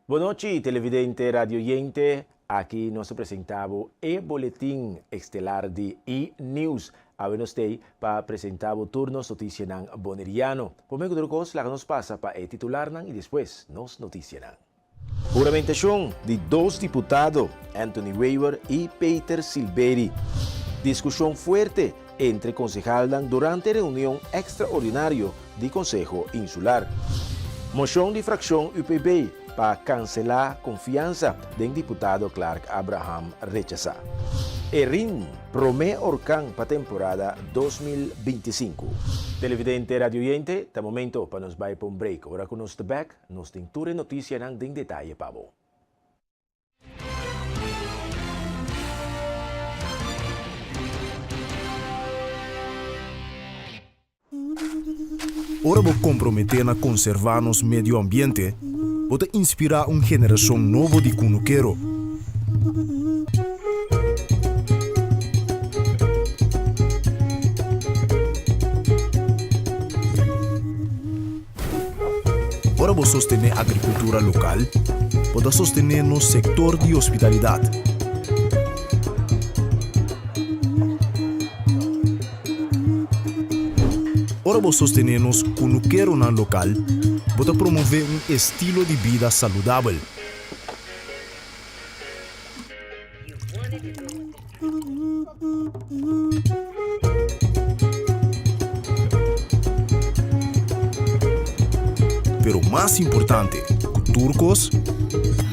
Bon nochi televidente radioyente, aki nos ta presenta bo e boletin estelar di E News. Awe nos t'ey pa presenta bo tur nos noticianan boneriano. Prome cu tur cos laga nos pasa pa e titularnan y despues nos noticianan. Huramentacion di dos diputado, Anthony Wever y Peter Silberi. Discusion fuerte entre konsehalnan durante reunion ekstraordinario di Konseho Insular. Moshon di frakshon UPB pa kanselá konfiansa den diputado Clark Abraham rechasá. Erin, promé orkan pa temporada 2025. Televidente, radioyente, ta momento pa nos bai pa un break. Ora ku nos ta bèk, nos tin tur e notisianan den detaye pa bo. Ora bo komprometé na konservá nos medio ambiente, bo ta inspirá un generashon nobo di kunukero. Ora bo sostené agrikultura lokal, bo ta sostené nos sektor di hospitalidat. Ora bo sostené nos kunukeronan lokal, bo ta promové un estilo di bida saludabel. Pero mas importante ku tur kos,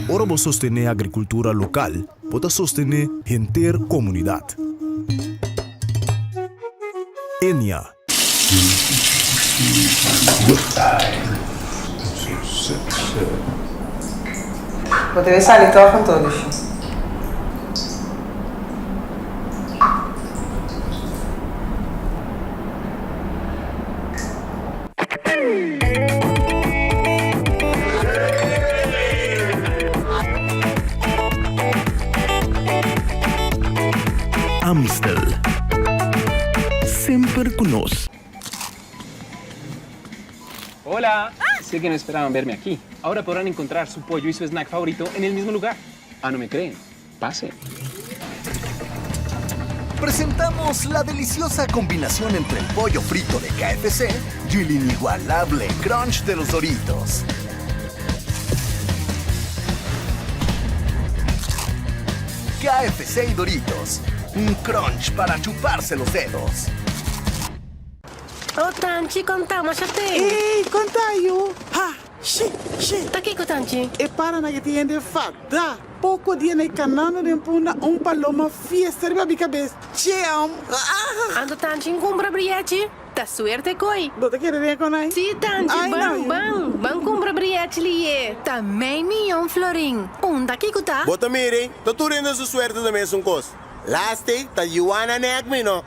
ora bo sostené agrikultura lokal, bo ta sostené henter komunidat. Enia. Bo debe sali tòg anto, Lushi. Amstel. Semper cu nos. Hola! Sé que no esperaban verme aquí. Ahora podrán encontrar su pollo y su snack favorito en el mismo lugar. Ah, no me creen? Pasen. Presentamos la deliciosa combinación entre el pollo frito de KFC y el inigualable crunch de los Doritos. KFC y Doritos, un crunch para chuparse los dedos. Oh Tanchi, konta masha te. Ey, konta yu. Ha, shi, shi. Ta kiko Tanchi? E paranan ke tin hende fada. Poko dia na e kanando den punda un paloma fiesta riba mi kabes. Cheam. Anto Tanchi n kumpra briechi? Ta suerte koi. Bo ta kere den konai? Si Tanchi, Ay, ban, no, yu. ban. Ban kumpra briechi liye. Ta mei miyon florin. Unda kiko ta? Bo ta mira, ta tur hende su suerte ta mesun kos. Laatste ta Juana nek mi no.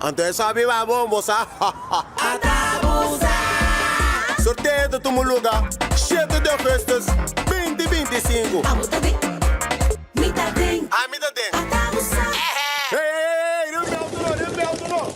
Anto e sabi ba bon bo sa Sorteo ta tuma luga shete di augustus 2025. Ami ta den. Hey hey hey riba mi auto no riba mi auto no.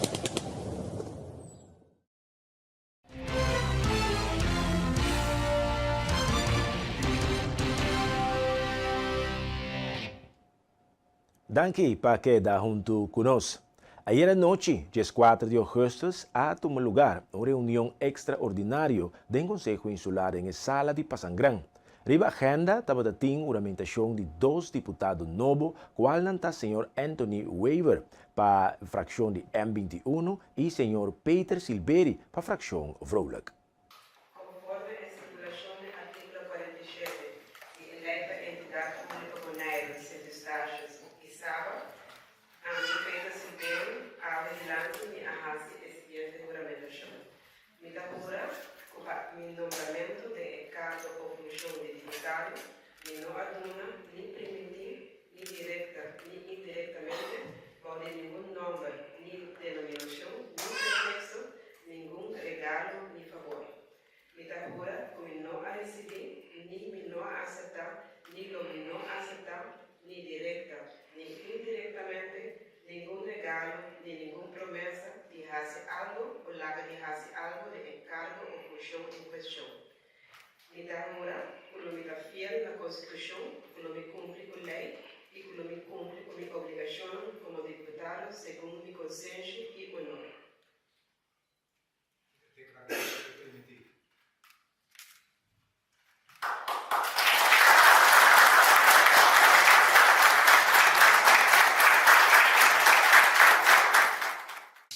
Danki pa keda huntu ku nos. Ayera nochi, dieskuater di ougùstùs, a tuma lugar un reunion ekstraordinario den Konseho Insular den e sala di Pasangran. Riba agenda tabata tin huramentashon di dos diputado nobo, kualnan ta señor Anthony Wever pa frakshon di M 21 i señor Peter Silberi pa frakshon Vrolijk. Konforme e stipulashon den artíkulo 47 di e Lei pa Entidat Públiko Boneiru, Sint Eustatius i Saba, ami, Peter Silberi, awe dilanti mi a hasi e siguiente huramentashon. Mi ta hura ku pa mi nombramentu den e kargo o funshon di diputado, mi no a duna ni primintí ni direkta ni indirektamente bou di ningun nòmber ni denominashon ni preteksto ningun regalo ni fabor. Mi ta hura ku mi no a risibí ni mi no a aseptá ni lo mi no aseptá ni direkta ni indirektamente ningun regalo ni ningun promesa di hasi algu o laga di hasi algu den e kargo o funshon en kuestion. Mi ta hura ku lo mi ta fiel na Konstitushon, ku lo mi kumpli ku lei i ku lo mi kumpli ku mi obligashonnan komo diputado segun mi konsenshi i onor.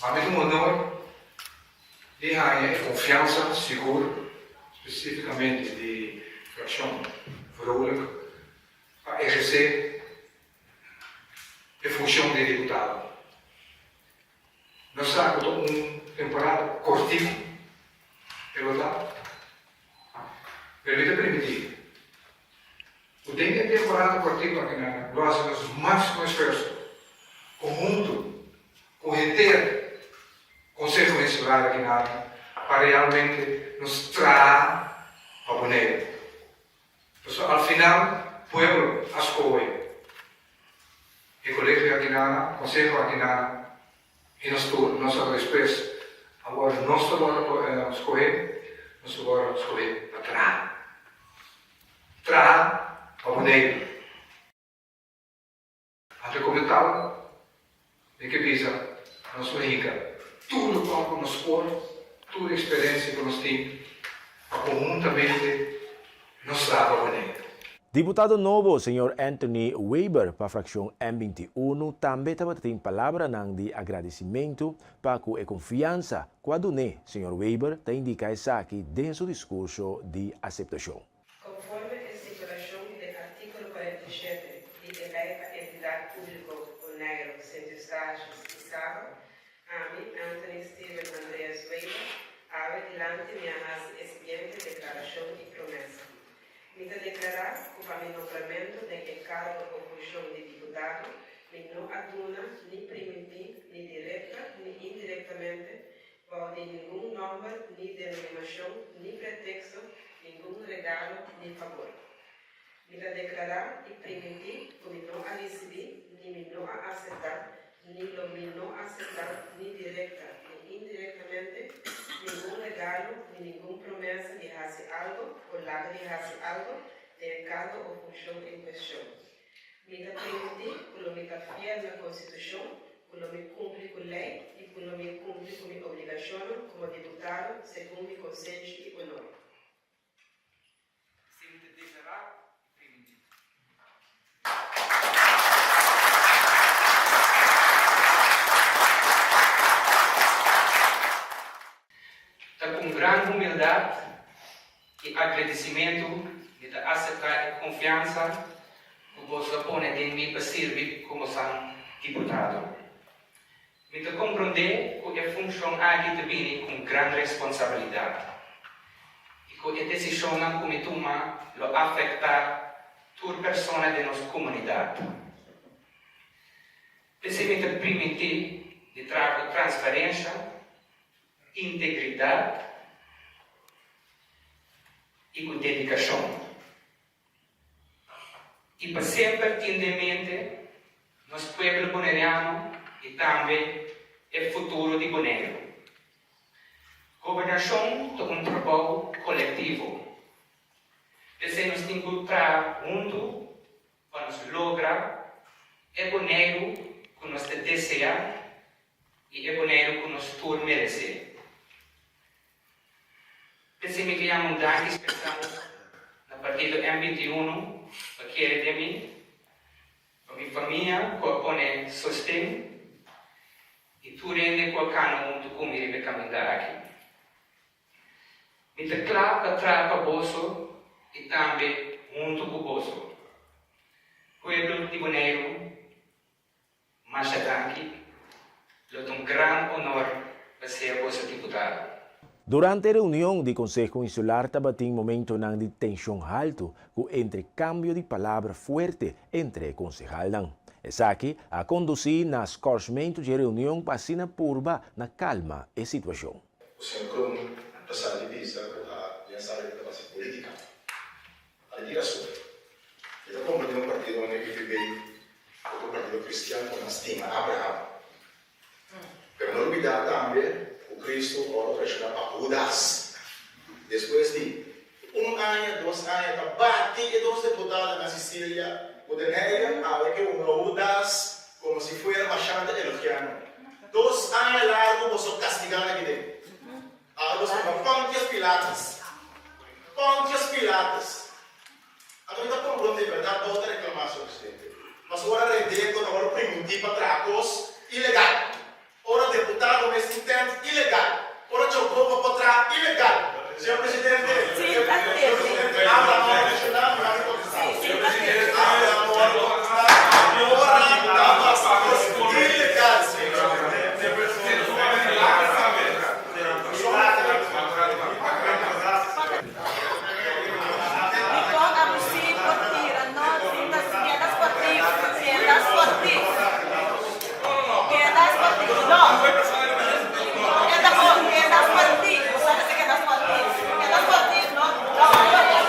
Pa mi ta un honor di haña e konfiansa sigur spesifikamente di frakshon Vrolijk pa ehersé e funshon di diputado. Nos sa ku ta un temporada kortiku e lo ta, pero mi ta primintí ku den e temporada kortiku aki nan lo hasi nos máksimo esfuerso ku huntu ku henter Konseho Insular aki nan pa realmente nos traha pa Boneiru. Pasobra al final pueblo a skohe e kolegio akinana, konseho akinana i nos tur. Nos a despues awor nos ta wòrdu skohe, nos ta wòrdu skohe pa traha. Traha pa Boneiru. Anto komo tal, mi ke bisa nos lo hinka tur lokual ku nos por, tur eksperensia ku nos tin, pa konhuntamente nos traha pa Boneiru. Diputado nobo señor Anthony Weber pa frakshon M 21 tambe tabata tin palabranan di agradesimentu pa ku e konfiansa ku a dun'é. Señor Weber ta indiká esaki den su diskurso di aseptashon. Konforme e stipulashon den artíkulo 47 di e Lei pa Entidat Públiko Boneiru, Sint Eustatius i Saba, ami, Anthony Steven Andreas Wever, awe dilanti mi a hasi e siguiente deklarashon i promesa. Mi ta deklará ku pa mi nombramentu den e kargo o funshon di diputado, mi no a duna ni primintí ni direkta ni indirektamente Bou di ningun nòmber ni denominashon ni preteksto ningun regalo ni fabor. Mi ta deklará i primintí ku mi no a risibí ni mi no a aseptá ni lo mi no aseptá ni direkta ni indirektamente ningun regalo ni ningun promesa di hasi algo o laga di hasi algo den e kargo o funshon en kuestion. Mi ta primintí ku lo mi ta fiel na Konstitushon, ku lo mi kumpli ku lei i ku lo mi kumpli ku mi obligashonnan komo diputado segun mi konsenshi i onor. Esei mi ta deklará i primintí. Ta ku un gran humildat i agradisimentu mi ta aseptá e konfiansa ku boso a pone den mi pa sirbi komo san diputado. Mi ta komprondé ku e funshon aki ta bini ku un gran responsabilidat i ku e desishonnan ku mi tuma lo afektá tur persona den nos komunidat. P'esei mi ta primintí di traha ku transparensha, integridat i ku dedikashon. I pa semper tin den mente nos pueblo boneriano i tambe e futuro di Boneiru. Gobernashon ta un trabou kolektivo. P'esei nos tin ku traha huntu pa nos logra e Boneiru ku nos ta deseá i e Boneiru ku nos tur meresé. P'esei mi ke yama un danki spesial na partido M 21 pa kere den mi, pa mi famia ku a pone sosten i tur hende ku a kana huntu ku mi riba e kaminda aki. Mi ta kla pa traha pa boso i tambe huntu ku boso. Pueblo di Boneiru, Masha danki. Lo ta un gran honor pa sea boso diputado. Durante e reunion di Konseho Insular tabatin momentonan di tenshon haltu ku entrekambio di palabra fuerte entre e konsehalnan. Esaki a kondusí na skòrsmentu dje reunion pa asina purba na kalma e situashon. Ku señor Kroon ta sa di bisa ku a den sa ku ta basi politica. A di rason. E ta komprendé un partido manera UPB ku ta un partido kristian ku nan stima Abraham. Pero no lubidá tambe ku Kristu a wòrdu traishoná pa Hudas. Despues di. Un aña, dos aña ta bati e dos deputadonan Cecilia ku Den Heyer awe ke hunga Hudas komo si fuera bashante elogiá nan. Dos aña largu boso kastigá nan aki den. Awe boso ta Pontius Pilatus. Pontius Pilatus. Anto mi ta komprondé bèrdat bo ta reklamá, señor presidente. Pasobra ora Redeco ta wòrdu primintí pa traha kos ilegal. Ora deputado mes tin tent ilegal. Ora Chogogo por traha ilegal. Señor presidente, señor presidente, abra no menshoná, mi a kontestá. Señor presidente, abra no kontestá. Ora ta hasi kos ilegal. Dikon abusí por tira no tin ta keda sportief keda sportief keda sportief no keda bon keda sportief bo sa mester keda sportief keda sportief no keda sportief.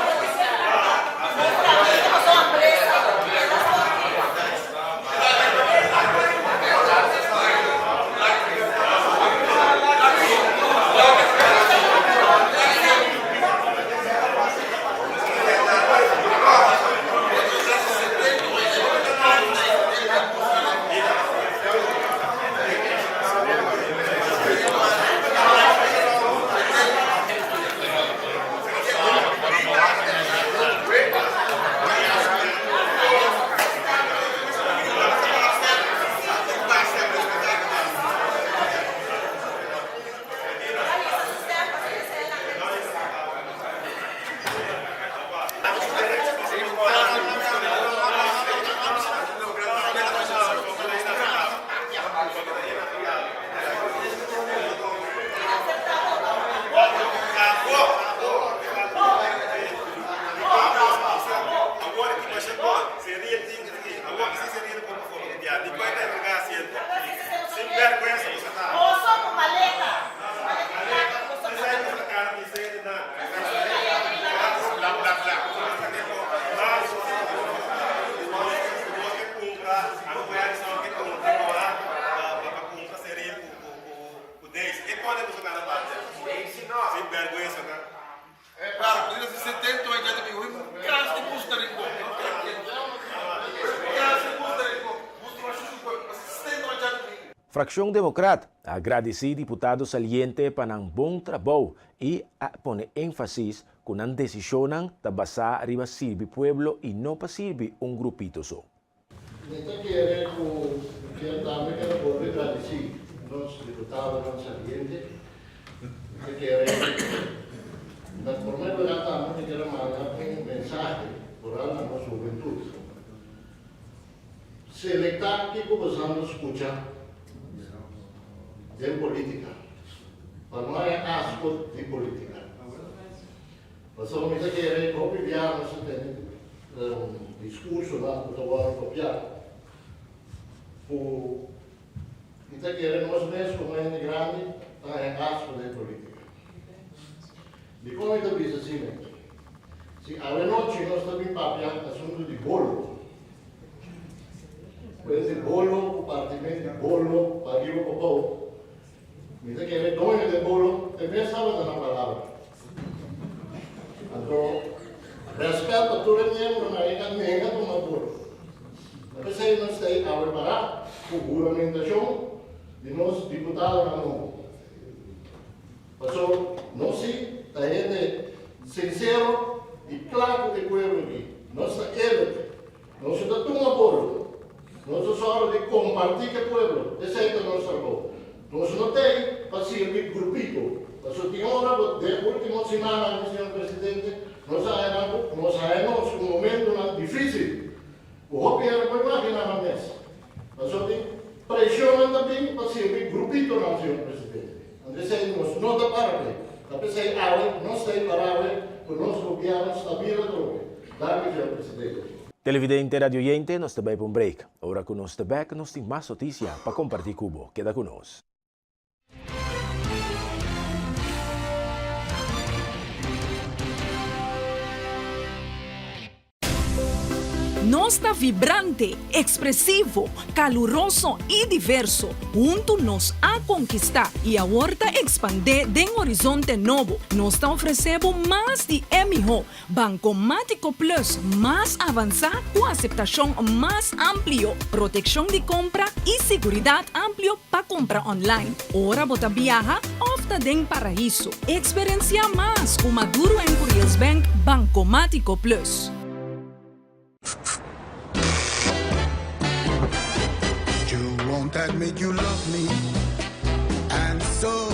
Boso ku maleta. Maleta di plaka ku boso Frakshon Demokrat a gradisí diputado saliente pa nan bon trabou i a pone énfasis ku nan desishonnan ta basá riba sirbi pueblo i no pa sirbi un grupito so. Mi ta kere ku mi kier tambe kere bolbe gradisí nos diputadonan saliente. Mi ta kere na promé lugar tambe mi kier manda un mensahe oral na nos hubentut. Selektá kiko bo sa no skucha den politika pa no haya asko di politika. Pasobra mi ta kere hopi bia nos ta tene diskursonan ku ta wòrdu papiá ku mi ta kere nos mes komo hende grandi ta haña asko den politika. Dikon mi ta bisa asina? Si awenochi nos ta bin papia asuntu di bolo, pues di bolo ku partimentu di bolo pa riba pa bou, mi ta kere doño den bolo e mes tabata na palabra. Anto, rèspèt pa tur e miembronan e ka nenga tuma bolo. Ta p'esei nos ta ei awe pará ku huramentashon di nos diputadonan nobo. Paso nos si ta hende sincero y cla cu e pueblo aki. Nos ta eerlijk. Nos no ta tuma bolo. Nos ta sòru di comparti cu e pueblo. Esey ta nos trabou. Nos no t'ey pa sirbi grupito. Paso tin ora cu den ultimo simannan aki, señor Presidente, nos a haña nan cu nos haña nos cu momentonan dificil. Cu hopi hende por imagina nan mes. Pasobra tin presionnan ta bin pa sirbi grupitonan, señor Presidente. Anto esei nos no ta para p'e. Ta p'esei awe nos ta ei para awe ku nos gobièrnu stabil atrobe. Danki, señor Presidente. Televidente, radioyente, nos ta bai pa un break. Ora ku nos ta bèk, nos tin mas notisia pa kompartí ku bo. Keda ku nos. Nos ta vibrante, ekspresivo, kaluroso i diverso. Huntu nos a konkistá i awor ta ekspandé den horizonte nobo. Nos ta ofresé bo mas di e mihó. Bankomátiko Plus mas avansá ku aseptashon mas amplio, protekshon di kompra i siguridat amplio pa kompra online ora bo ta biaha òf ta den paraiso. Eksperensiá mas ku Maduro en Curiels Bank Bankomátiko Plus. You won't admit you love me And so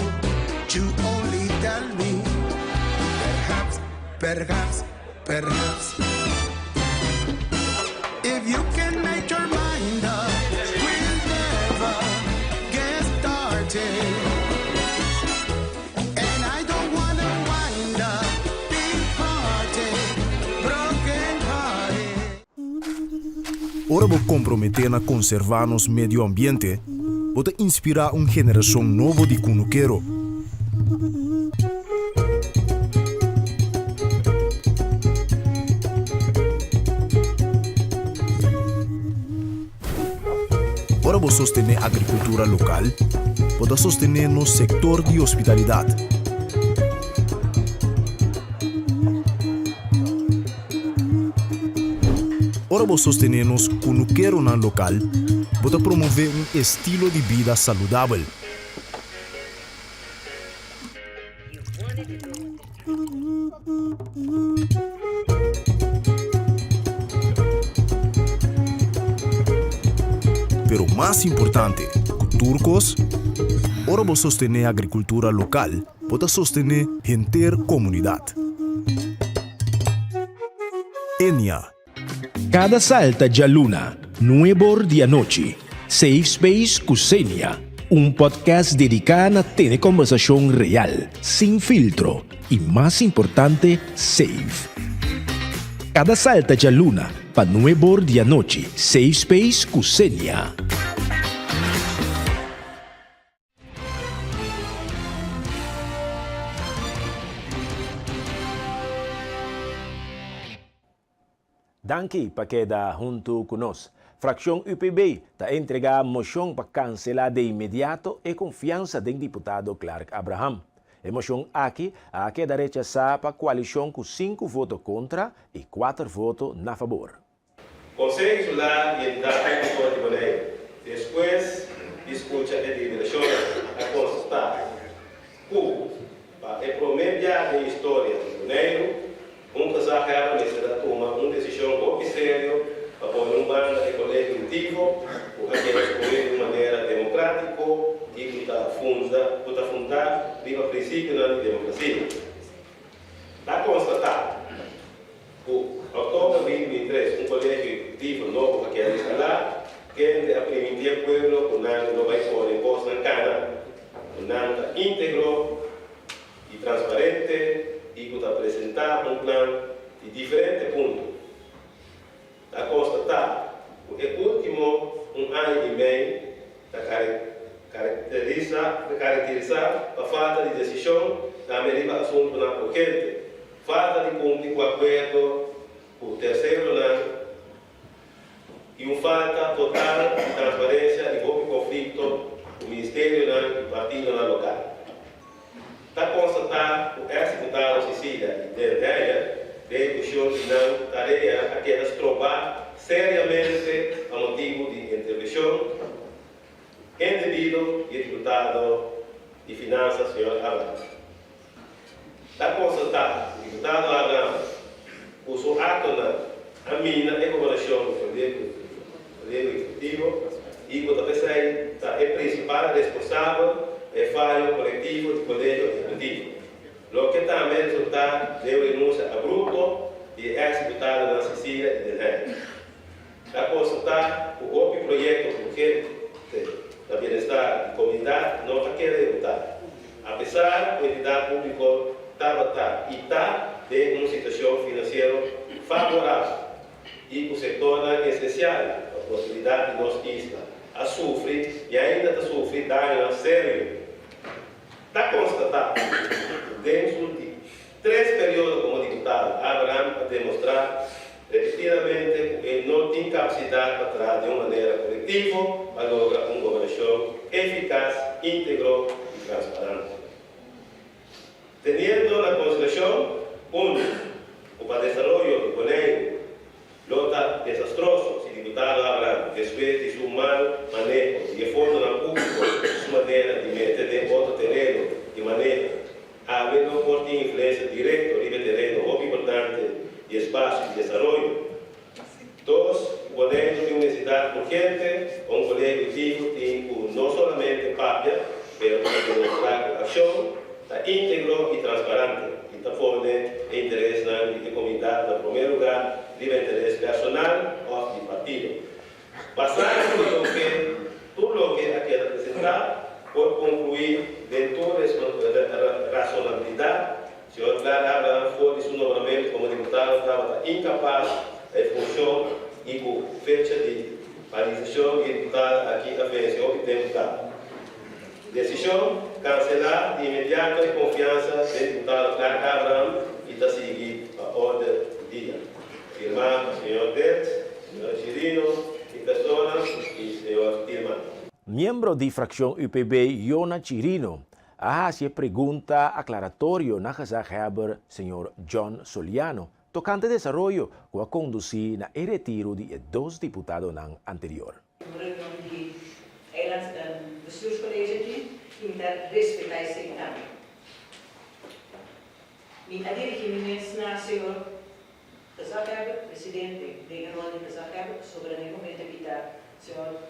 you only tell me Perhaps, perhaps, perhaps If you can make your mind up We'll never get started And I don't wanna wind up Big party, broken hearted Ora bo komprometé na konservá nos medio ambiente, bo ta inspirá un generashon nobo di kunukero. Ora bo sostené agrikultura lokal, bo ta sostené nos sektor di hospitalidat. Ora bo sostené nos kunukeronan lokal, bo ta promové un estilo di bida saludabel. Pero mas importante ku tur kos, ora bo sostené agrikultura lokal, bo ta sostené henter komunidat. Enia. Kada salta djaluna, nuebor di anochi, Safe Space ku Xenia, un podcast dediká na tene kòmbersashon real, sin filtro i mas importante, safe. Kada salta djaluna pa nuebor di anochi, Safe Space ku Xenia. Danki pa keda huntu ku nos. Frakshon UPB ta entregá moshon pa kanselá de inmediato e konfiansa den diputado Clark Abraham. E moshon aki a keda rechasá pa koalishon ku sinku voto kontra i kuater voto na fabor. Konseho Insular di Entidat Públiko di Boneiru, despues di skucha e deliberashonnan, a konstatá ku pa e promé bia den historia di Boneiru, un gezaghebber mester a tuma un desishon hopi serio pa pone un banda e Kolegio Ehekutivo ku a keda skohé di un manera demokrátiko i ku ta funda ku ta fundá riba prinsipionan di demokrasia. Ta konstatá ku òktober 2023 un Kolegio Ehekutivo nobo a keda instalá, kende a primintí e pueblo ku nan lo bai pone kosnan kana, ku nan ta íntegro i transparente i ku ta presentá un plan di diferente punto. Ta konstatá ku e último un aña i mei ta karakterisá pa falta di desishon tambe riba asuntunan urgente, falta di kumpli ku akuerdo ku terseronan i un falta total di transparensia i hopi konflikto ku ministerionan i partidonan lokal. Ta konstatá ku èks diputado Cecilia i Den Heyer den ehekushon di nan tarea a keda strobá seriamente pa motibu di intervenshon indebido di e diputado di Finansa señor Abraham. Ta konstatá ku diputado Abraham ku su aktonan a mina e gobernashon di Poder Ehekutivo i ku ta p'esei ta e prinsipal responsabel pa e fayo kolektivo di Kolegio Ehekutivo, loke tambe resultá den un renunsia abrupto di e eks diputadonan Cecilia i Den Heyer. Ta konstatá ku hopi proyekto urgente na bienestar di komunidat no a keda ehekutá, apesar ku entidat públiko tabata i ta den un situashon finansiero favorabel i ku sektornan esensial pa prosperidat di nos isla a sufri i ainda ta sufri dañonan serio. Ta konstatá ku den su di tres periodo komo diputado Abraham a demostrá. Repetidamente ku e no tin kapasidat pa traha den un manera kolektivo pa logra un gobernashon efikas, íntegro i transparante. Teniendo na konsiderashon, unu, ku pa desaroyo di Boneiru lo ta desastroso si diputado Abraham despues di su mal maneho di e fondonan públiko i su manera di mete den otro tereno di maneho Awe no por tin influensia direkto riba e tereno hopi importante di espasio di desaroyo. Dos, ku Boneiru tin un nesesidat urgente pa un kolegio dirigitivo tin ku no solamente papia, pero ku ta demostrá ku akshon ta íntegro i transparante i ta pone e interesnan di e komunidat na promé lugá riba interes personal òf di partido. Basá riba loke tur loke a keda presentá, por konkluí den tur rasonabilidat, señor Clark Abraham for di su nombramentu komo diputado tabata inkapas pa e funshon i ku fecha di paralisashon di e diputado aki a vense hopi tempu kaba. Desishon, kanselá di inmediato e konfiansa den diputado Clark Abraham i ta sigui pa orde di dia. Firmá pa señor Dirks, señora Chirino, mi persona i señor Tilman. Miembro di frakshon UPB Yona Chirino a hasi e pregunta aklaratorio na gezaghebber señor John Soliano tokante desaroyo ku a kondusí na e retiro di e dos diputadonan anterior. Un reunion di Eilands Bestuurscollege aki y mi ta respeta esey tambe. Mi a dirigi mi mes na señor Gezaghebber, presidente den e rol di Gezaghebber pasobra na e momento aki ta señor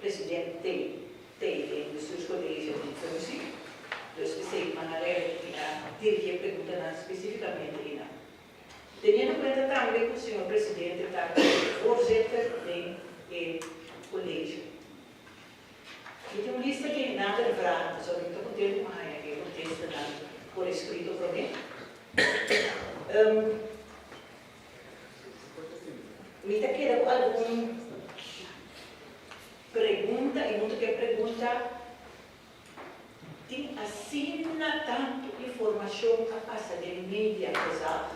presidente tey den Bestuurscollege den functie. Dus esey manera mi a dirigi e preguntanan specificamente eynan. Teniendo cuenta tambe cu señor presidente ta voorzitter den e college. Mi tin un lista di nader vragen, pasobra mi ta contento cu haña e contestanan por escrito prome. Mi ta keda cu algun pregunta y hunto cu e pregunta Tin asina tantu informashon a pasa den media gezag.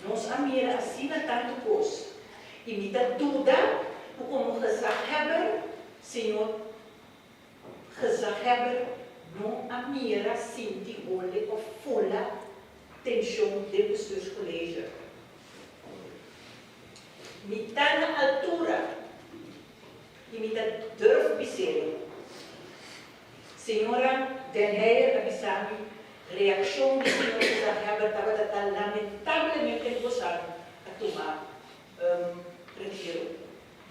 Nos a mira asina tantu kos i mi ta duda ku komo gezaghebber señor gezaghebber no a mira, sinti, hole òf fula tenshon den bestuurscollege. Mi ta na altura. I mi ta durf bis'é. Señora Den Heyer a bisa mi, reakshon di señor Gezaghebber tabata ta lamentablemente ku bosan a tuma retiro.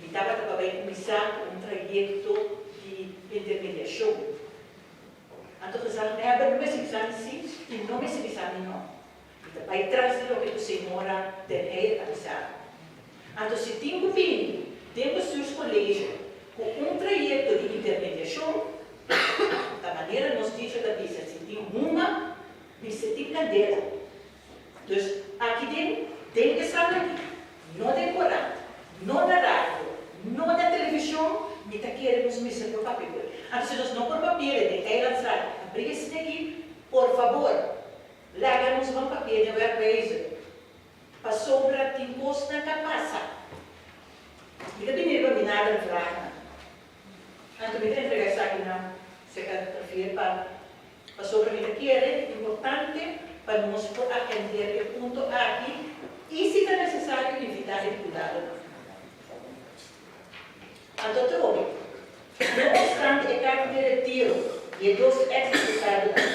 Mi tabata pa bai kuminsá ku un trayekto di intermediashon. Anto Gezaghebber no mester bisa mi sí i no mester bisa mi no. Mi ta bai tras di loke ku señora Den Heyer a bisa mi. Anto si tin ku bini den bestuurscollege ku un trayekto di intermediashon, ta manera nos dicho ta bisa si tin huma, mester tin kandela. Dus aki den den e sala aki, no den korant, no na radio, no na televishon, mi ta kere nos mester por papia ku e. Anto si nos no por papi'e den Eilandsraad, abri esaki aki, por fabor, laga nos ban papia den Werkwijzer. Pasobra tin kosnan ka pasa. Mi ta bini riba mi nader vragnan. Anto mi ta entrega esaki na Secretaria pa pasobra mi ta kere importante pa nos por atender e punto aki i si ta nesesario invita e diputadonan. Anto trobe, no obstante e karta di retiro di e dos eks diputadonan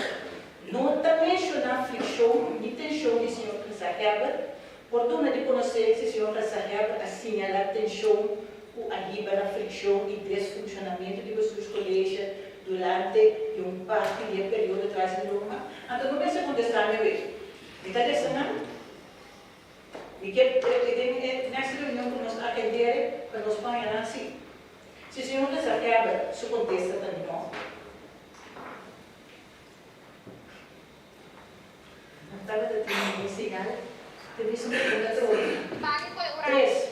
no ta menshoná frikshon ni tenshon di señor Gezaghebber, por duna di konosé si señor Gezaghebber a siñalá tenshon ku a hiba na frikshon i desfunshonamentu di Bestuurscollege durante di un parti di e periodo tras di lomba? Anto no mester kontestá mi awor. Mi ta lesa nan. Mi ke den e next reunion ku nos atendere pa nos paña nan si. Si señor Gezaghebber su kontesta ta no. No tabata tin ningun señal te mi su pregunta trobe. Tres,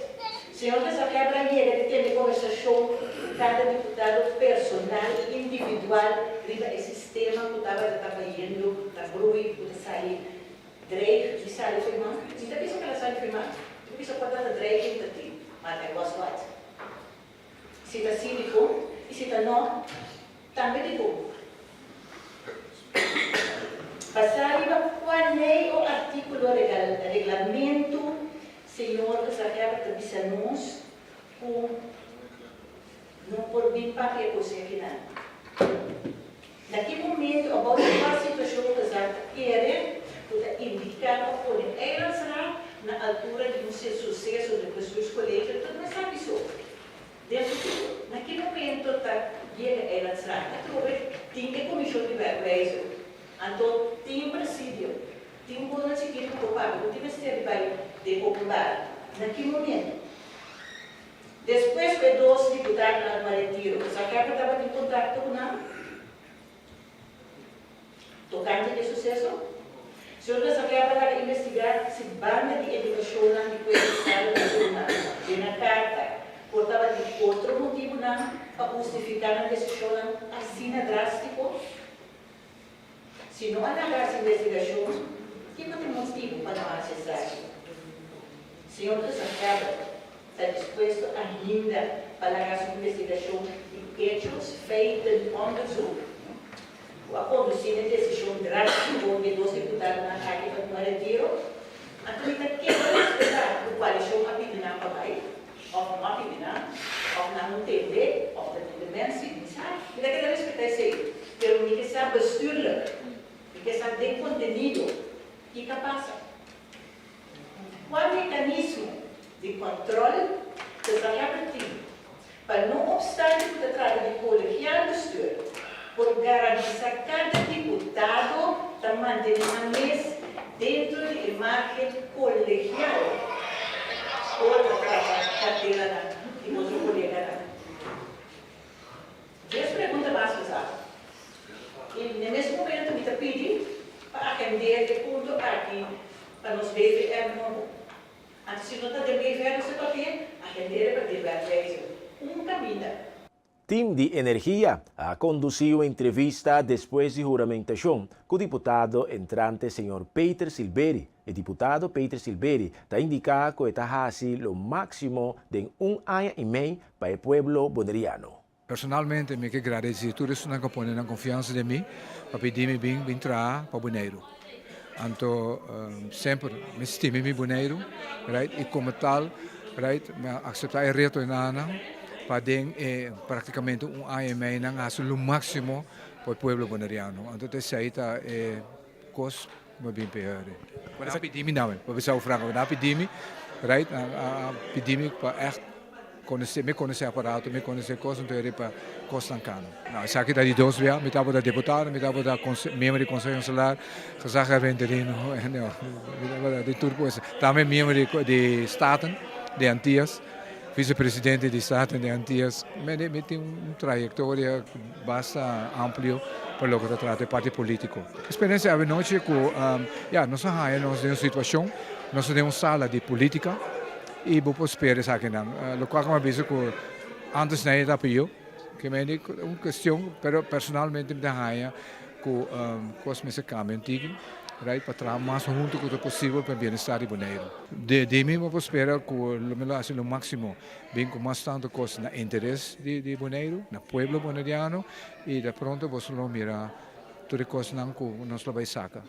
Señor Gezaghebber a yega di tene kombersashon ku kada diputado personal i individual riba e sistema ku tabata ta bayendo, ta brui, ku ta sali. Dreig di sali fo'i man? Mi ta bisa ku el a sali fo'i man. Mi ta bisa ku a tata dreiging ta tin, maar er was wat. Si ta sí, dikon? I si ta nò, tambe dikon? Basá riba kua lei o artíkulo reglamentu señor Gezaghebber ta bisa nos ku no por bin papia kos akinan? Na ki momento o bou di kua situashon Gezag ta kere ku ta indiká pa pone Eilandsraad na altura di un suseso den Bestuurscollege? Tur no sabi so. Den futuro, na ki momento ta yega Eilandsraad? Atrobe tin e komishon di werkwijzer, anto tin un presidio, tin un bonan chikitu ku por papia ku tin mester di bai den openbaar. Na ki momento? Despues ku e dos diputadonan a tuma retiro, Gezaghebber tabatin kontakto ku nan tokante di e suseso. Señor Gezaghebber laga investigá si banda di e deklarashonnan di ku e diputado a duna den nan karta por tabatin otro motibunan pa hustifiká nan desishonnan asina drástiko. Si no a laga hasi investigashon, kiko ta e motibu pa no hasi esaki? Señor Gezaghebber ta dispuesto ainda pa laga hasi un investigashon di hechos, feiten onderzoek, ku a kondusí na e desishon drástiko di e dos diputadonan aki pa tuma retiro? Anto mi ta keda respetá ku koalishon a pidi nan pa bai, òf no a pidi nan, òf nan no tende, òf ta tin demensi, mi sa. Mi ta keda respetá esei. Pero mi ke sa bestuurlijk, mi ke sa den kontenido kiko a pasa. Kua mekanismo di kòntròl Gezaghebber tin pa no opstante ku ta trata di kolegiaal bestuur por garantisá kada diputado ta mantené nan mes dentro di e margen kolegial ora ta trata karteranan di otro koleganan? Dies pregunta mas pesado. I n'e mes momento mi ta pidi pa agend'é e punto aki pa nos BVR nobo. Anto si no ta den BVR nos ta papia, agend'é pa den Webwijzer. Un kaminda. Team di Energia a kondusí un entrevista despues di huramentashon ku diputado entrante señor Peter Silberi. E diputado Peter Silberi ta indiká ku e ta hasi lo máksimo den un aña i mei pa e pueblo boneriano. Personalmente mi ke gradesí tur esunnan ku a pone nan konfiansa den mi pa pidi mi bin bin traha pa Boneiru. Anto semper mi stima mi Boneiru, right, i komo tal, right, mi a akseptá e reto enanan pa den e praktikamente un aña i mei nan hasi lo máksimo pa e pueblo boneriano. Anto ta esei ta e kos ku mi a bin p'e hori. Nan a pidi mi nan, pa bisa bo franko, nan a pidi mi, right, nan a pidi mi pa ègt konosé, mi konosé aparato, mi konosé kos, anto e riba kosnan kano. No, esaki ta di dos bia, mi tabata diputado, mi tabata miembro di Konseho Insular, gezaghebber interino, mi tabata di tur puesto. Tambe miembro di Staten di Antias, vicepresidente di Staten di Antias. Mi tin un trayektoria basta amplio pa loke ta trata e parti politico. Experiencia awenochi cu ya nos a haya nos den un situacion, nos ta den un sala di politica y bo por spera esakinan. Locual cu mi a bisa cu antes nadie ta apoyo, ke mende un cuestion, pero personalmente mi ta haya cu cos mester cambia un tiki, right, pa traha mas hunto cu ta posibel pa e bienestar di Boneiru. Di mi bo por spera cu lo mi lo haci lo maximo. Bin ku mas tantu kos na interes di Boneiru, na pueblo boneriano i de pronto boso lo mira tur e kosnan ku nos lo bai saka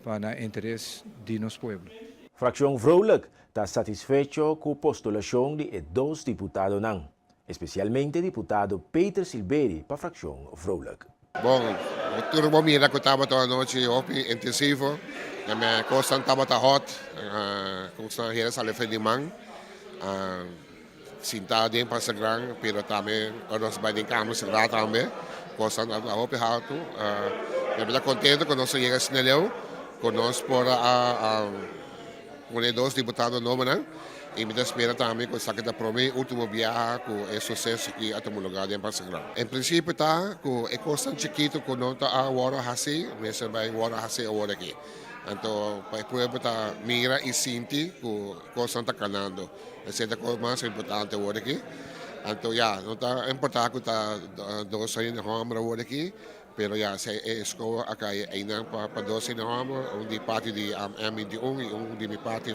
pa na interes di nos pueblo. Frakshon Vrolijk ta satisfecho ku postulashon di e dos diputadonan, espesialmente diputado Peter Silberi pa frakshon Vrolijk. Bon, tur bo mira ku tabata un anochi hopi intensivo. E kosnan tabata hot, kosnan hera sali for di man. Sinta den pasa gran, pero tambe ora nos bai den kamer será tambe, kosnan tabata hopi haltu. Pero mi ta kontento ku nos a yega asina leu, ku nos por a Pone dos diputado nobonan y mi ta spera tambe cu esaki ta prome y ultimo biaha cu e suceso aki a tuma lugar den Pasagrao. En principio ta cu e cosnan chikito cu no ta a worde haci mester bay worde haci awor aki. Anto pa e pueblo ta mira y sinti cu cosnan ta canando. Esey ta cos mas importante awor aki. Anto ya, no ta importa cu ta dos hende homber awor aki. Pero ya si e eskoho a kai einan pa pa dos hende hòmber, un di parti di M21 i un di mi parti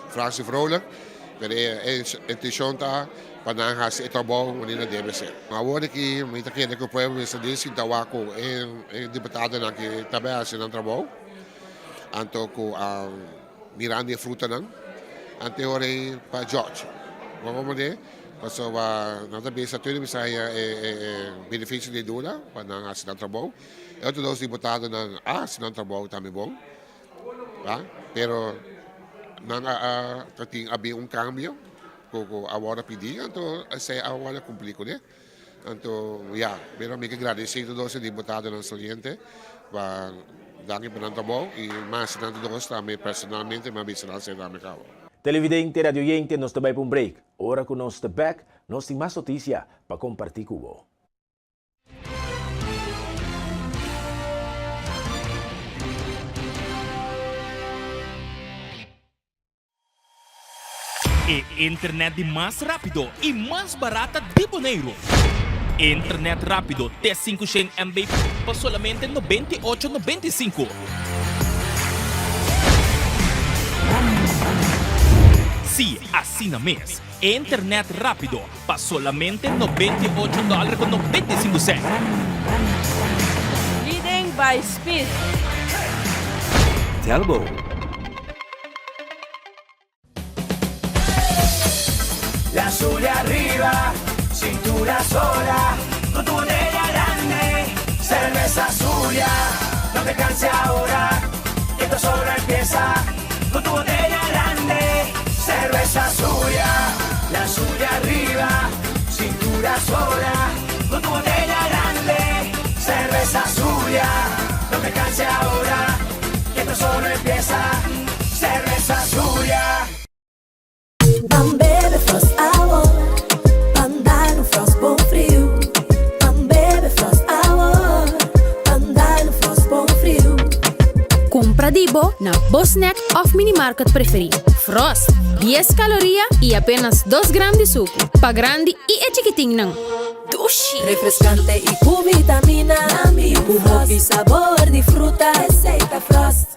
Fractie Vrolijk. Pero e e intenshon ta pa nan hasi e trabou manera debe ser. Awor aki mi ta kere ku pueblo mester di sinta wak ku e e diputadonan ki ta bai hasi nan trabou, anto ku mirando e frutanan, anto e ora ei pa judge. Bo comprende? Pasobra nan ta bisa tur bisa haña e benefisio di duda pa nan hasi nan trabou. E otro dos diputadonan a hasi nan trabou tambe bon, pero nan a ta tin a bin un kambio ku ku a wòrdu pidi anto esei a wòrdu kumpli kuné. Anto ya, pero mi ke gradisí tur dos e diputadonan saliente pa danki pa nan trabou i mas nan tur dos tambe personalmente mi a bisa nan esei tambe kaba. Televidente, radioyente, nos ta bai pa un break. Ora ku nos ta bèk, nos tin mas notisia pa kompartí ku bo. E internet di mas rápido i mas barata di Boneiru. Internet rápido te 500 MB pa solamente 98 95. Sí, asina mes. Internet rápido pa solamente 98 dòler ku 95 sènt. Leading by speed. Telbo. La Zulia arriba, cintura sola, con tu botella grande, cerveza Zulia, no te canses ahora, que esto solo empieza, con tu botella grande, cerveza Zulia, la Zulia arriba, cintura sola, con tu botella grande, cerveza Zulia, no te canses ahora, que esto solo empieza, cerveza Zulia. Ban bebe Frost awor, ban dal un Frost bon friu. Ban bebe Frost awor, ban dal un Frost bon friu. Kumpra di bo na bo snack òf minimarket preferí. Frost, dies kaloria i apenas dos gram di suku. Pa grandi i e chikitinnan. Dushi! Refrescante i ku vitamina. Ku hopi sabor di fruta. Esei ta Frost.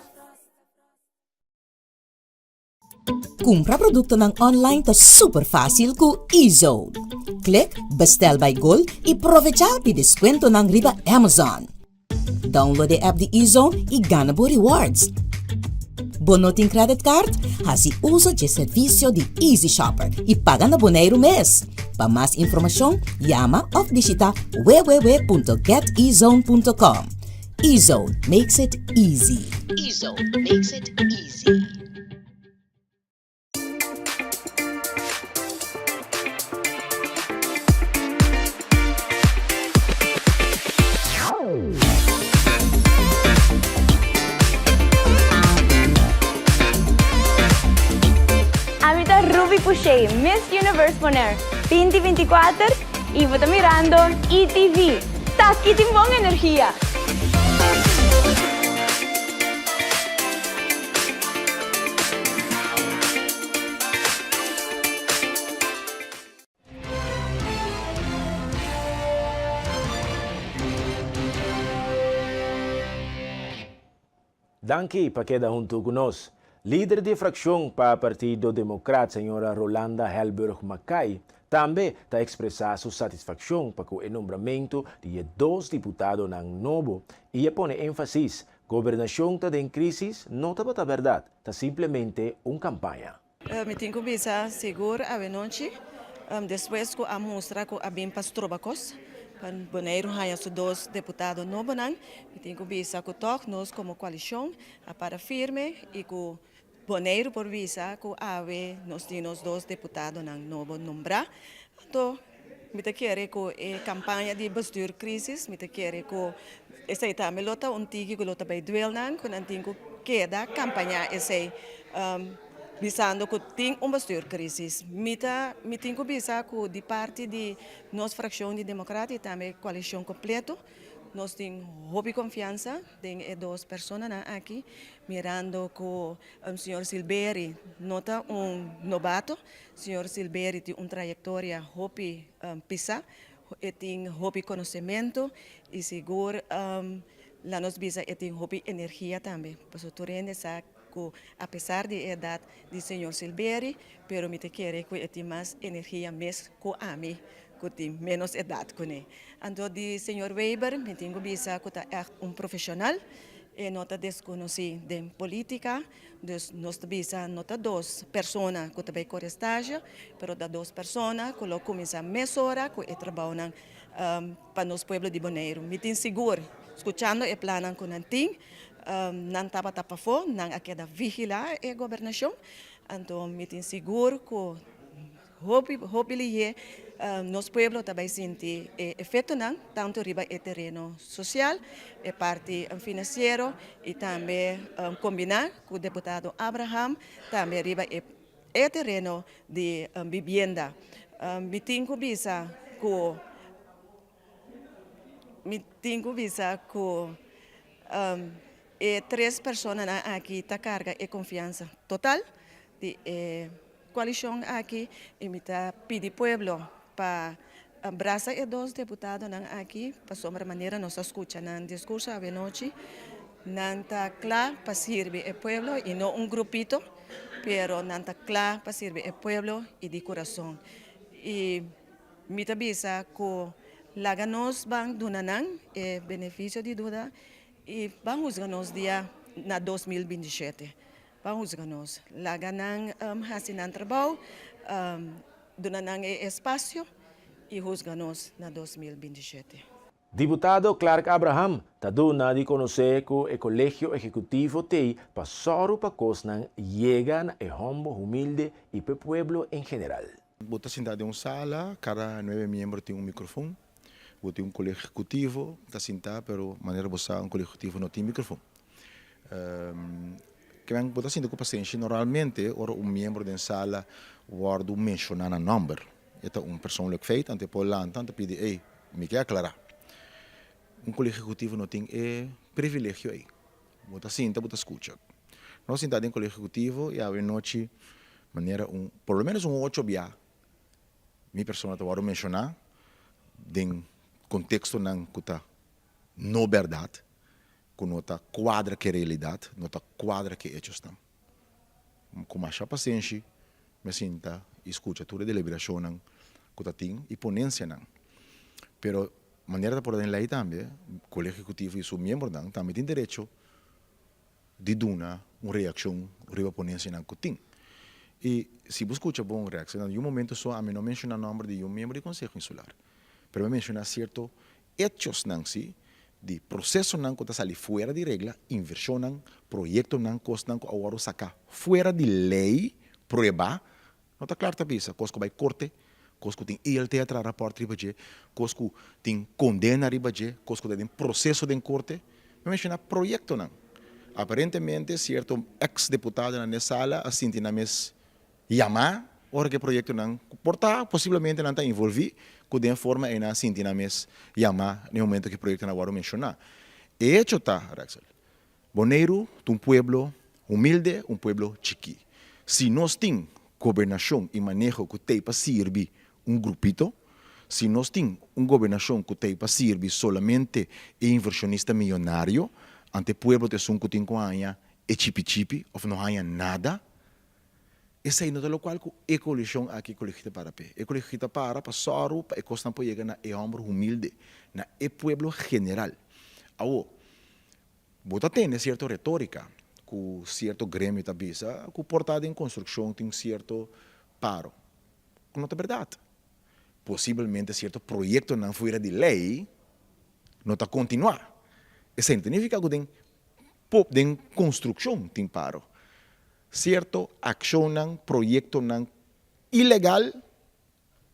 Kumpra produktonan online ta super fásil ku eZone. Klik Bestel by Gold i provechá di deskuentonan riba Amazon. Download e app di eZone i gana bo rewards. Bo no tin credit card? Hasi uso dje servisio di Easy Shopper i paga na Boneiru mes. Pa mas informashon, yama òf bishitá www.getezone.com. Ezone makes it easy. Ezone makes it easy. Ami ta Ruby Pouchet, Miss Universe Bonaire 2024 y bo ta mirando ETV. Taki tin bon energia! Danki pa keda huntu ku nos. Lider di frakshon pa Partido Demokrat señora Rolanda Helburg Mackay tambe ta ekspresá su satisfakshon pa ku e nombramentu di e dos diputadonan nobo i a pone énfasis Gobernashon ta den krísis no tabata bèrdat, ta simplemente un kampaña. Mi tin ku bisa sigur awenochi, despues ku a mustra ku a bin pa stroba kos, pa Boneiru haña su dos deputado nobonan, mi tin ku bisa ku tòg nos komo koalishon a para firme i ku Boneiru por bisa ku awe nos tin nos dos deputadonan nobo nombrá. Anto mi ta kere ku e kampaña di bestuurcrisis, mi ta kere ku esei tambe lo ta un tiki ku lo ta bai duel nan, ku nan tin ku keda kampañá esei bisando ku tin un bestuurcrisis. Mi ta mi tin ku bisa ku di parti di nos frakshon di Demokrat i tambe koalishon kompleto, Nos tin hopi konfiansa den e dos personanan aki, mirando ku señor Silbery no ta un nobato. Señor Silbery tin un trayektoria hopi pisá. E tin hopi konosementu i sigur la nos bisa e tin hopi energia tambe. Pasobra tur hende sa ku apesar di e edat di señor Silberi, pero mi ta kere ku e tin mas energia mes ku ami ku tin ménos edat kuné. Anto di señor Weber mi tin ku bisa ku ta ègt un profeshonal, e no ta deskonosí den polítika. Dus nos ta bisa no ta dos persona ku ta bai kore stage, pero ta dos persona ku lo kuminsá mesora ku e trabounan pa nos pueblo di Boneiru. Mi tin sigur, skuchando e plannan ku nan tin, nan tabata pafó, nan a keda vigilá e gobernashon, anto mi tin sigur ku Hopi, hopi lihé nos pueblo ta bai sinti e efectonan tanto riba e tereno social, e parti financiero y tambe combina cu deputado Abraham tambe riba e e tereno di bibienda. Mi tin cu bisa cu mi tin cu bisa cu e tres personanan aki ta carga e confiansa total di e Koalishon aki i mi ta pidi pueblo pa brasa e dos deputadonan aki pasobra manera nos a skucha nan diskurso awenochi nan ta kla pa sirbi e pueblo i no un grupito pero nan ta kla pa sirbi e pueblo i di kurason i mi ta bisa ku laga nos ban duna nan e benefisio di duda i ban husga nos dia na 2027. Pa husga nos. Laga nan hasi nan trabou, duna nan e espasio i husga nos na 2027. Diputado Clark Abraham ta duna di konosé ku e Kolegio Ehekutivo t'ei pa sòru pa kosnan yega na e hòmber humilde i p'e pueblo en general. Bo ta sinta den un sala, kada nuebe miembro tin un mikrofon. Bo tin un Kolegio Ehekutivo ta sinta, pero manera bo sa un Kolegio Ehekutivo no tin mikrofon. Kimen bo ta sinti ku pasenshi? Normalmente ora un miembro den sala wòrdu menshoná na nòmber, e ta un persoonlijk feit, anto e por lanta anto pidi, ey, mi ke aklará. Un Kolegio Ehekutivo no tin e privilegio ey. Bo ta sinta, bo ta skucha. Nos sinta den Kolegio Ehekutivo i awe nochi manera un, por lo menos un ocho bia mi persona ta wòrdu menshoná den kontekstonan ku ta no bèrdat. ku no ta kuadra ku e realidat, no ta kuadra ku e echosnan. Ku masha pasenshi mi a sinta i skucha tur e deliberashonnan ku ta tin i ponensianan. Pero manera ta por den lei tambe, Kolegio Ehekutivo i su miembronan tambe tin derecho di duna un reakshon riba ponensianan ku tin. I si bo skucha bon Rex, na yu momento so ami no menshoná nòmber di yu miembro di Konseho Insular, pero mi a menshoná sierto Hechosnan, sí, di procesonan cu ta sali fuera di regla, inversionnan, proyectonan, cosnan cu a wordo saca fuera di ley, prueba, no ta clar ta bisa, cos cu bay corte, cos cu tin ILT a traha rapport riba dje, cos cu tin condena riba dje, cos cu ta den proceso den corte. Mi menciona proyectonan. Aparentemente cierto ex deputadonan den sala a sinti nan mes Yamá ora ku e proyektonan ku por ta posiblemente nan ta envolví ku den forma ei nan a sinti nan mes yamá na e momento ku e proyektonan a wòrdu menshoná. E hecho ta, Rexel, Boneiru ta un pueblo humilde, un pueblo chikí. Si nos tin gobernashon i maneho ku t'ei pa sirbi un grupito, si nos tin un gobernashon ku t'ei pa sirbi solamente e invershonista miyonario, ante e pueblo ta esun ku tin ku haña e chipi chipi òf no haña nada, Esei no ta lokual ku e koalishon aki Kolegio ta para p'e. E Kolegio ta para pa sòru pa e kosnan por yega na e hòmber humilde, na e pueblo general. Awor, bo ta tende sierto retórika ku sierto gremio ta bisa ku por ta den konstrukshon tin sierto paro, ku no ta bèrdat. Posibelmente sierto proyektonan fuera di lei no ta kontinuá. Esei no ta nifiká ku den den konstrukshon tin paro. Cierto accionnan, proyectonan ilegal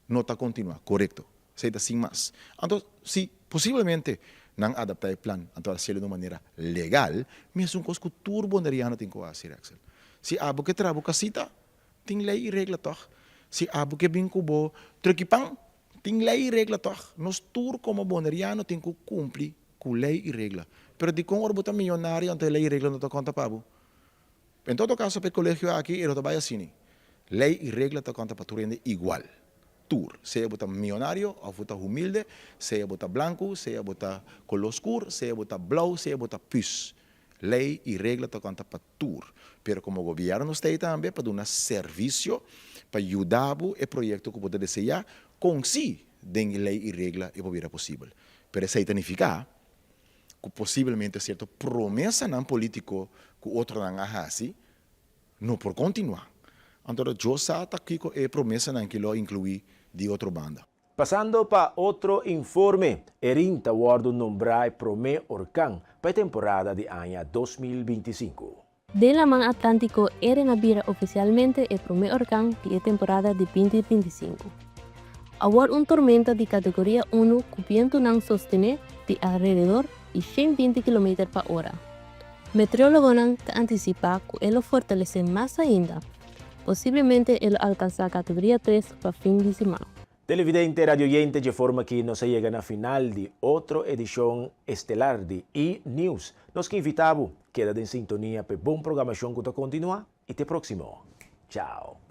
no ta continua, corecto. Esey ta sin mas. Anto, si posiblemente nan adapta e plan, anto hacielo di un manera legal, mesun cos cu tur Boneriano tin cu haci, Rexel. Si abo ke traha bo casita, tin ley y regla toch. Si abo ke bin cu bo trucky pan, tin ley y regla toch. Nos tur como Boneriano tin cu cumpli cu ley y regla. Pero dicon ora bo ta miyonario anto e ley y regla no ta conta pa bo? En todo caso pa e colegio aki e no ta bay asini. Ley y regla ta conta pa tur hende igual. tur, sea bo ta mionario òf bo ta humilde, sea bo ta blanku, sea bo ta koló skur, sea bo ta blou, sea bo ta püs. Lei i regla ta konta pa tur. Pero komo gobièrnu nos ta ei tambe pa duna servisio pa yuda bo e proyekto ku bo ta deseá kon si den e lei i regla e por bira posibel. Pero esei ta nifiká ku posiblemente sierto promesanan polítiko ku otronan a hasi no por kontinuá. Anto Dios sa ta kiko e promesanan ki lo inkluí di otro banda. Pasando pa otro informe, Erin ta wòrdu nombrá e promé orkan pa e temporada di aña 2025. Den Laman Atlántiko Erin a bira ofisialmente e promé orkan di e temporada di 2025. Awor un tormenta di kategoria unu ku bientunan sostené di alrededor di 120 kilometer pa ora. Meteorologonan ta antisipá ku e lo fortalesé mas ainda. Posiblemente e lo alkansá kategoria tres pa fin di siman. Televidente, radioyente, dje forma aki nos a yega na final di otro edishon estelar di E! News. Nos ke invitá bo keda den sintonia p'e bon programashon ku ta kontinuá i te próksimo. Chao!